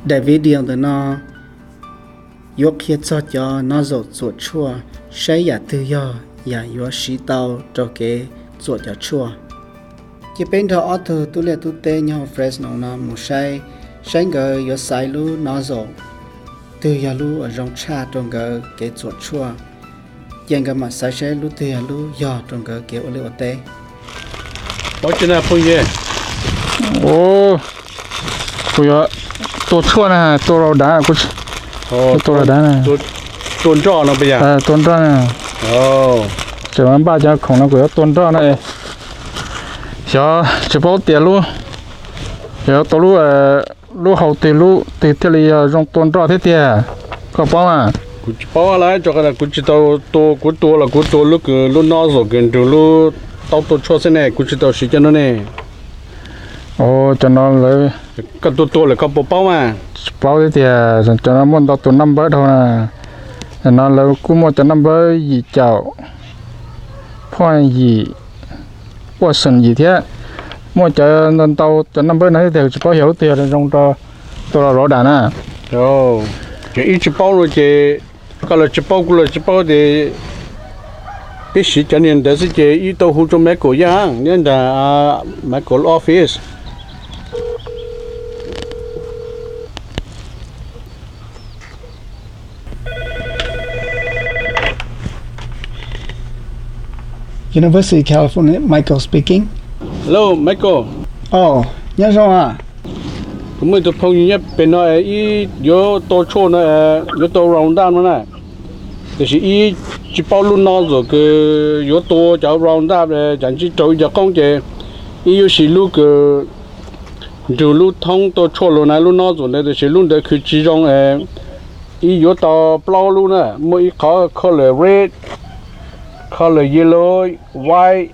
Daim video ntawm no yuav qhia txog cov nozzle txuam tshuaj, saib yam twg yog yam yuav siv tau rau kev txuam cov tshuaj. Cia peb nrog ob tug tub liaj tub teb nyob hauv Fresno no mus saib, saib nkawd yuav xaiv lub nozzle twg yog lub uas zoo tshaj rau nkawd kev txuam tshuaj. Ces nkawd mam xaiv saib lub twg yog lub yog rau nkawd kev ua liaj ua teb. Ua tsi na phooj ywg? Kuv yuav tua tshuaj na, tua rau dav, tua rau dav na. Tua nroj no puas yog? Tua nroj na. Tseem npaj cov khoom no kuv yuav tua nroj na. Xyov tsis paub tias lub, xyov tau lub, lub hau twg lub twg thiaj li yog zoo tua nroj thiab tiag, koj paub mas? Kuv tsis paub lawm, rau qhov kuv tsis tau tua, kuv tua los kuv tua lub kws lub nozzle kws nrug lub taub tua tshuaj xwb ne, kuv tsis tau siv cov no ne. Cov no lawv, koj tua tua lawm koj puas paub mas? Tsis paub thiab tiag, cov no muaj ntau tus naj npawb dhau na. No lawv kuj muaj cov naj npawb yim caum, point yim, uaj xeem yim thiab. Muaj cov ntau ntau cov naj npawb no thiab tiag, tsis paub xyov lub twg yog zoo rau tua los rau dav na. Ces ib tsis paub no ces koj los tsis paub kuv los tsis paub ces peb siv cov niag ntawd xwb ces ib tau hu rau Michael Young nyob ntawm Michael office. University of California, Michael speaking. Hello Michael. Nyob zoo a. Kuv muaj ib tug phooj ywg nyob pem no, ib yuav tua tshuaj no, yuav tua Roundup no na. Tiam sis ib tsis paub lub nozzle kws yuav tua cov Roundup cov ntsib raug ib co qoob ces ib yuav siv lub kws nrug lub thoob tua tshuaj los na, lub nozzle ntawd, tiam sis lub ntawd khwv tsis zoo. Ib yuav tau plaub lub na, muaj ib qhov color red, color yellow, white,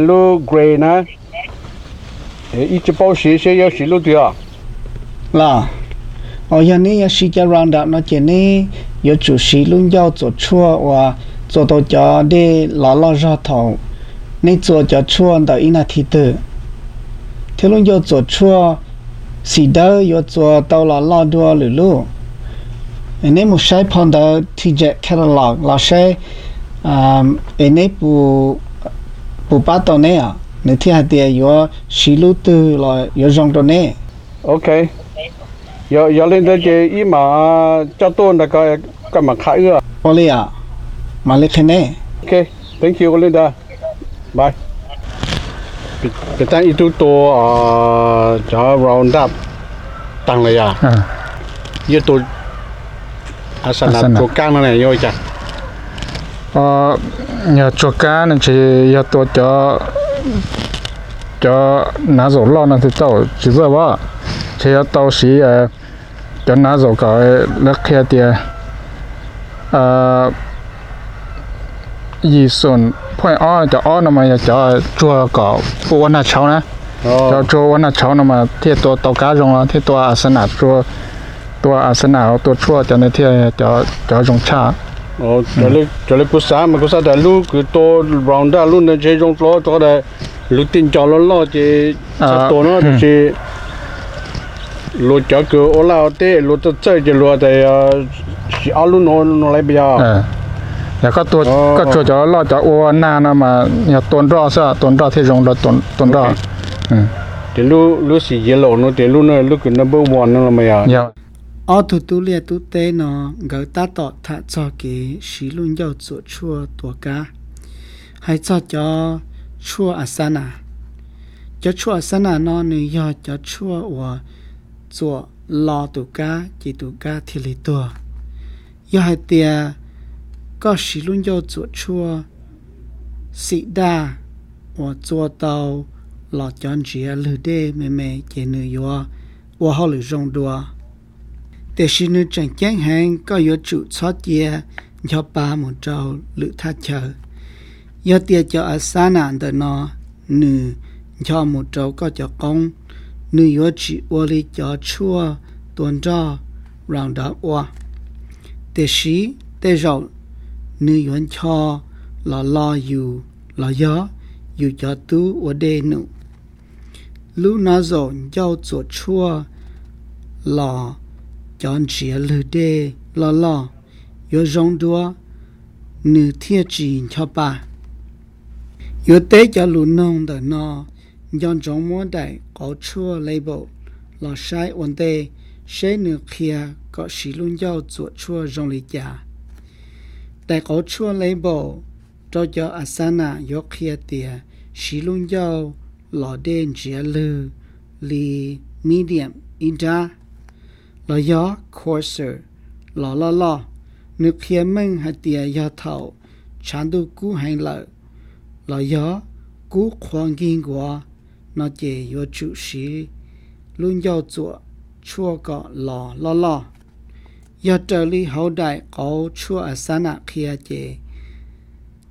lub grey na. Ib tsis paub siv seb yuav siv lub twg os. Los, yog neb yuav siv cov Roundup no ces neb yuav tsum siv lub ncauj txuam tshuaj uas txua tau cov dej los loj zog thaum neb txua cov tshuaj ntawm ib nas this twg, thiab lub ncauj txuam tshuaj xim dawb yuav txua tau los loj dua lwm lub. Neb mus saib phau ntawv TJEC catalog los saib, es neb puas pab tau neb os, nws thiaj hais tias yuav siv lub twg los yuav zoo rau neb. Ok, yog li ntawd ces ib mam coj tuaj nrog koj, koj mam qha wb. Ua li os, mam li qhia neb. Ok, thank you, ua li ntawd. Peb tab ib tug tua cov Roundup taag lawm yog, yog tua Asana tsuag kab no ne yog cas? Yog tsuag kab no ces yog tua cov, cov nozzle loj no thiaj tau, tsis txawj as, ces yuav tau siv cov nozzle kom lawv qhia tias yim xoom point ob, cov ob no mas yog cov tsuag kom ua nag tshauv na. Cov tsuag ua nag tshauv no mas thiaj tua tau kab zoo, thiaj tua Asana, tua Asana, tua tshuaj cov ntawd thiaj cov zoo tshaj. Raws li kuv xav mas kuv xav tias lub kws tua Roundup lub ntawd ntshe zoo dlua rau qhov tias luag tej ncov loj loj ces txhob tua no, tiam sis luag cov kws ua laj ua teb luag txawj txawj ces luag tias siv ob lub no no lawm puas yog? Yog koj tua, koj tsuag cov loj cov ua nag no mas yog tua nroj xwb, tua nroj thiaj zoo rau tua nroj. Ces lub xim yellow no ces lub no lub kws number one no los mas yog. Ob tug tub liaj tub teb no nkawd tab tom tham txog kev siv lub ncauj txuam tshuaj tua kab. Hais txog cov tshuaj Asana, cov tshuaj Asana no nws yog cov tshuaj uas txuam lo tus kab ces tus kab thiaj li tuag. Yog hais tias koj siv lub ncauj txuam tshuaj xim daj uas txua tau los cov ntsiav lwg dej me me ces nws yuav ua hauj lwm zoo dua. Tiam sis nws tseem ceeb heev, koj yuav tsum txhob cia ncho pa mus rau lwm thaj chaw. Yog tias cov Asana ntawm no nws ncho mus rau koj cov qoob, nws yuav tsis ua li cov tshuaj tua nroj Roundup ua. Tiam sis tej zaum nws yuav ncho los lo yus los yog yus cov tub ua dej num. Lub nozzle ncauj txuam tshuaj los cov ntsiav lwg dej loj loj yuav zoo dua, nws thiaj tsis ncho pa. Yuav teb cov lus noog ntawm no, nco ntsoov muab daim qauv tshuaj label los saib ua ntej seb nws qhia kom siv lub ncauj txuam tshuaj zoo li cas. Daim qauv tshuaj label rau cov asana yuav qhia tias siv lub ncauj los dej ntsiav lwg li medium ib nrab, los yog coarser los loj loj. Nws qhia meej hais tias yog thaum tshav ntuj kub heev lawm los yog kub qhuav nkig nkuav no ces yuav tsum siv lub ncauj txuam tshuaj kom los loj loj. Yog raws li hauv daim qauv tshuaj asana qhia ces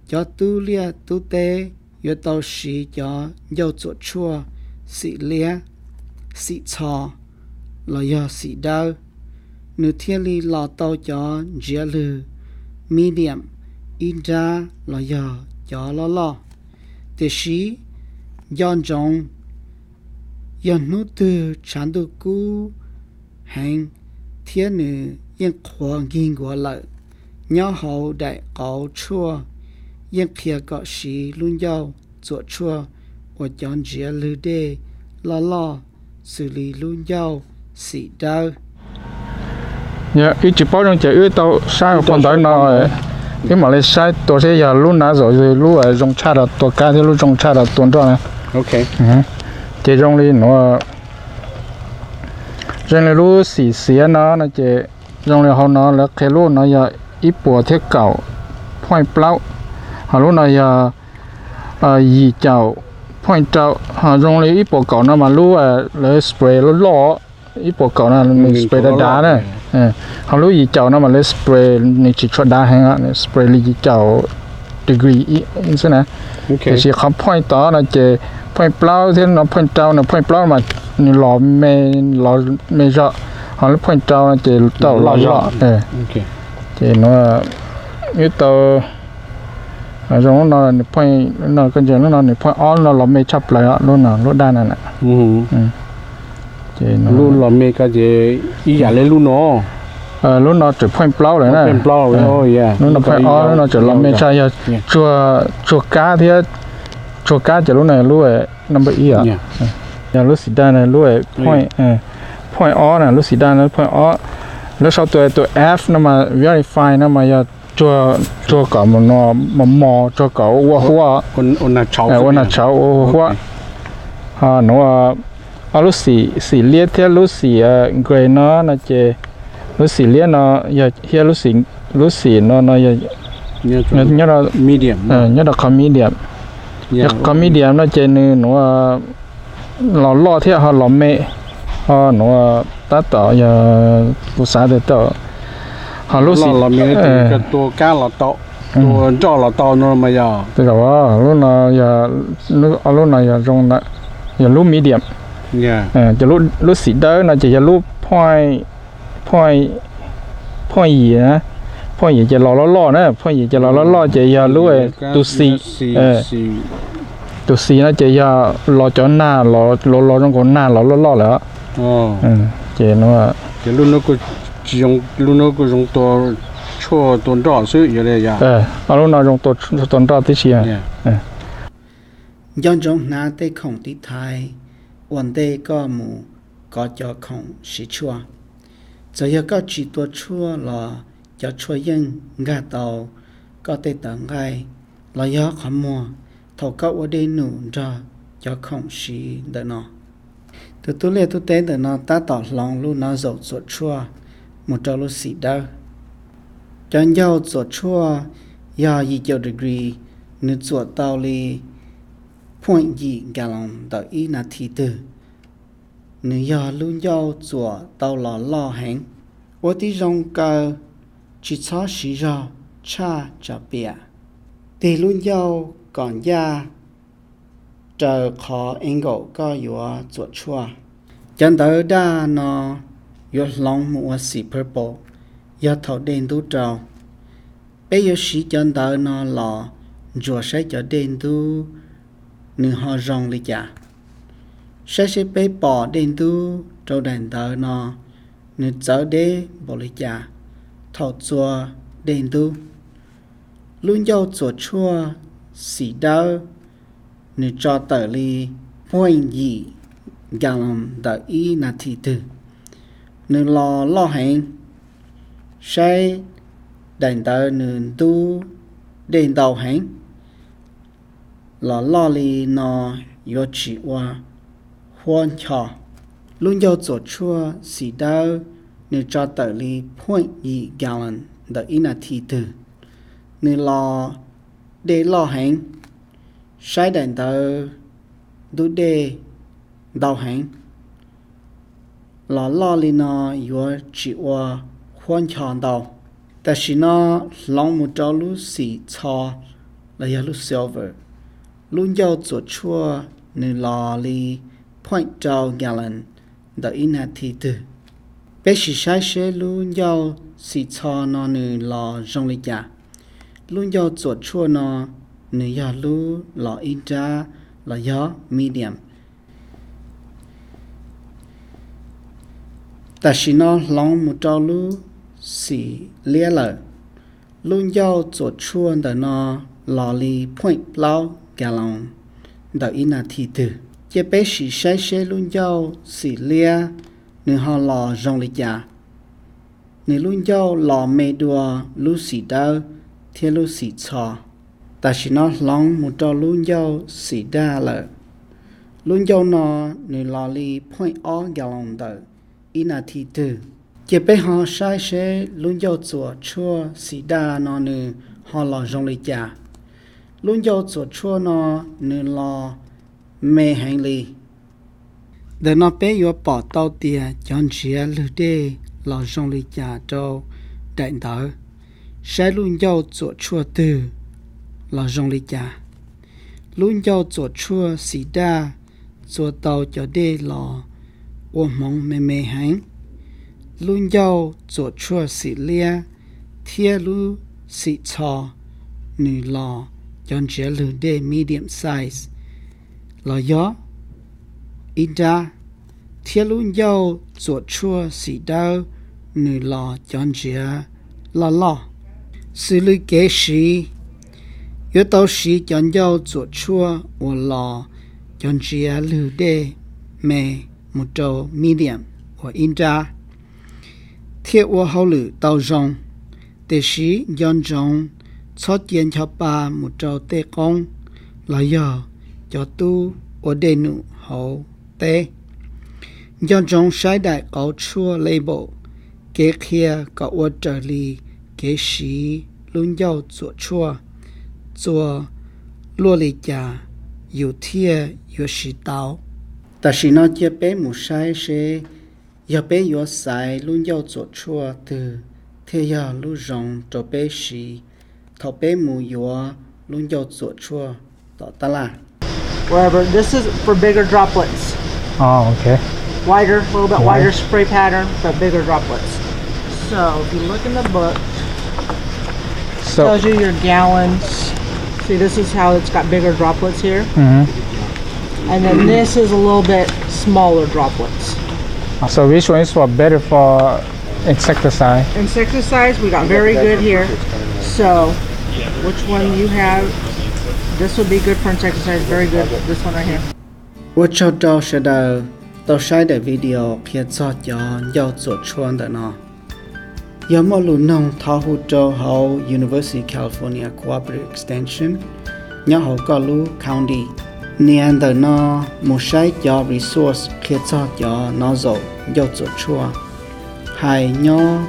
cov tub liaj tub teb yuav tau siv cov ncauj txuam tshuaj xim liab, xim txho los yog xim dawb, nws thiaj li los tau cov ntsiav lwg medium ib nrab los yog cov loj loj. Tiam sis nco ntsoov, yog hnub twg tshav ntuj kub heev thiab nws yeej qhuav nkig nkuav lawm, nyob hauv daim qauv tshuaj yeej qhia kom siv lub ncauj txuam tshuaj uas cov ntsiav lwg dej loj loj xws li lub ncauj xim dawb. Yog wb tsis paub zoo ces wb tau saib phau ntawv no, wb mam li saib tua seb yog lub na zaum lub zoo tshaj rau tua kab thiab lub zoo tshaj rau tua nroj na. Ces zoo li nuav, zoo li lub xim xiav no no ces zoo li hauv no lawv qhia lub no yog ib puas thiab kaum point plaub, ho lub no yog yim caum point rau, ho zoo li ib puas kaum no mas lub lawv spray loj loj, ib puas kaum no nws spray dav dav na. Ho lub yim caum no mas lawv spray nws tsis tshua dav heev, nws spray li yim caum degree xwb na. Tiam sis qhov point tod no ces point plaub thiab no point rau, nws point plaub mas nws los me, los me zog, ho lub point rau no ces tau loj loj. Ces no wb tau zoo lub no, lub no koj ntsia lub no nws point ob, lub no los me tshaj plaws, lub no lub daj na. Ces lub los me ko ces ib yam li lub no, lub no tseem point plaub lawm na. Lub no point ob, lub no tseem los me tshaj, yog tsuag kab thiab, tsuag kab ces lub no lub number ib os. Yog lub xim daj na lub point ob na, lub xim daj na point ob. Lawv sau tus tus F no mas verify no mas yog tsuag kom mos mos, tsuag kom ua huab, ua nag tshauv ua huab. Ho nuav, ob lub xim liab thiab lub xim gray no no ces lub xim liab no yog thiab lub xim no no nyob rau qhov medium. Yog qhov medium no ces nws nuav los loj thiab ho los me, ho nuav tab tom yog kuv xav tias tau, ho lub xim, lub no yog, lub no yog zoo, yog lub medium. Ces lub xim dawb no ces yog lub point, point yim, point yim ces los loj loj na, point yim ces los loj loj ces yog lub tus xim, tus xim no ces yog los cov nag, los los zoo nkaus nag los loj loj lawm. Ces lub no kuj zoo tua tshuaj tua nroj xwb. Lub no zoo tua nroj tib si. Nco ntsoov hnav tej khoom tiv thaiv ua ntej koj mus kov cov khoom siv tshuaj. Txawm yog koj tsis tua tshuaj los cov tshuaj yeej nkag tau koj tej tawv nqaij los yog qhov muag thaum koj ua dej num nrog cov khoom siv ntawm no. Tus tub liaj tub teb ntawm no tab tom hloov lub no zaum txuam tshuaj mus rau lub xim dawb. Cov ncauj txuam tshuaj yog yim caum degree, nws txuam tau li point yim gallon ntawm ib nas this twg. Nws yog lub ncauj txuam tau los loj heev. Ua tib zoo kaw, tsis txhob siv zog tshaj tsam piam. Tig lub ncauj kom ncaj raws qhov angle koj yuav txuam tshuaj. Cov ntawv daj no yuav hloov mus ua xim purple yog thaum dej ntub rau. Peb yuav siv cov ntawv no los ntsuas saib cov dej ntub nws ho zoo li cas. Saib seb peb pom dej ntub rau daim ntawv no nws txawv deb npaum li cas thaum txua dej ntub. Lub ncauj txuas tshuaj xim dawb nws tso tawm li pheej yim gallon ntawm ib nas this twg. Nws los loj heev, saib daim ntawv nws ntub dej ntau heev. Los loj li no yuav tsis ua huab ncho. Lub ncauj txuas tshuaj xim dawb nws tso tawm li pheej yim gallon ntawm ib nas this twg. Nws los dej loj heev, saib daim ntawv ntub dej ntau heev. Los loj li no yuav tsis ua huab ncho ntau. Tam sim no hloov mus rau lub xim txho los yog lub silver. Lub ncauj txuas tshuaj nws los li pheej rau gallon ntawm ib nas this twg. Peb sim saib seb lub ncauj xim txho no nws los zoo li cas. Lub ncauj txuas tshuaj no nws yog lub los ib nrab los yog medium. Tam sim no hloov mus rau lub xim liab lawm. Lub ncauj txuas tshuaj ntawm no los li pheej plaub gallon ntawm ib nas this twg. Cia peb sim saib seb lub ncauj xim liab nws ho los zoo li cas. Nws lub ncauj los me dua lub xim dawb thiab lub xim txho. Tam sim no hloov mus rau lub ncauj xim daj lawm. Lub ncauj no nws los li pheej ob gallon ntawm ib nas this twg. Cia peb ho saib seb lub ncauj txuas tshuaj xim daj no nws ho los zoo li cas. Lub ncauj txuas tshuaj no nws los me heev li. Ntawm no peb yuav pom tau tias cov ntsiav lwg dej los zoo li cas rau daim ntawv. Saib lub ncauj txuas tshuaj twg los zoo li cas. Lub ncauj txuas tshuaj xim daj txua tau cov dej los ua hmoov me me heev. Lub ncauj txuas tshuaj xim liab thiab lub xim txho nws los cov ntsiav lwg dej medium size los yog ib nrab, thiab lub ncauj txuas tshuaj xim dawb nws los cov ntsiav loj loj. Xws li kev siv, yuav tau siv cov ncauj txuas tshuaj uas los cov ntsiav lwg dej me mus rau medium uas ib nrab thiaj ua hauj lwm tau zoo. Tiam sis nco ntsoov txhob cia ncho pa mus rau tej qoob los yog cov tub ua dej num hauv teb. Nco ntsoov saib daim qauv tshuaj label, kev qhia kom ua raws li kev siv lub ncauj txuas tshuaj, txua luaj li cas yus thiaj yuav siv tau. Tam sim no cia peb mus saib seb yog peb yuav xaiv lub ncauj txuas tshuaj twg thiaj yog lub zoo rau peb siv thaum peb mus yuav lub ncauj txuas tshuaj tom tab laj. Wherever. This is for bigger droplets. Oh, okay. Wider, a little bit wider spray pattern, but bigger droplets. So if you look in the book, so tells you your gallons. See, this is how it's got bigger droplets here. And then this is a little bit smaller droplets. So which one is for better for insecticide? Insecticides, we got very good here. So which one you have? This would be good for insecticides. Very good. This one right here. Ua tsaug rau sawv daws tau saib daim video qhia txog cov ncauj txuas tshuaj ntawm no. Yog muaj lus noog thov hu rau hauv University of California Cooperative Extension nyob hauv koj lub county. Nias ntawm no mus saib cov resource qhia txog cov nozzle ncauj txuas tshuaj hais nyob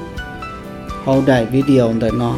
hauv daim video ntawm no.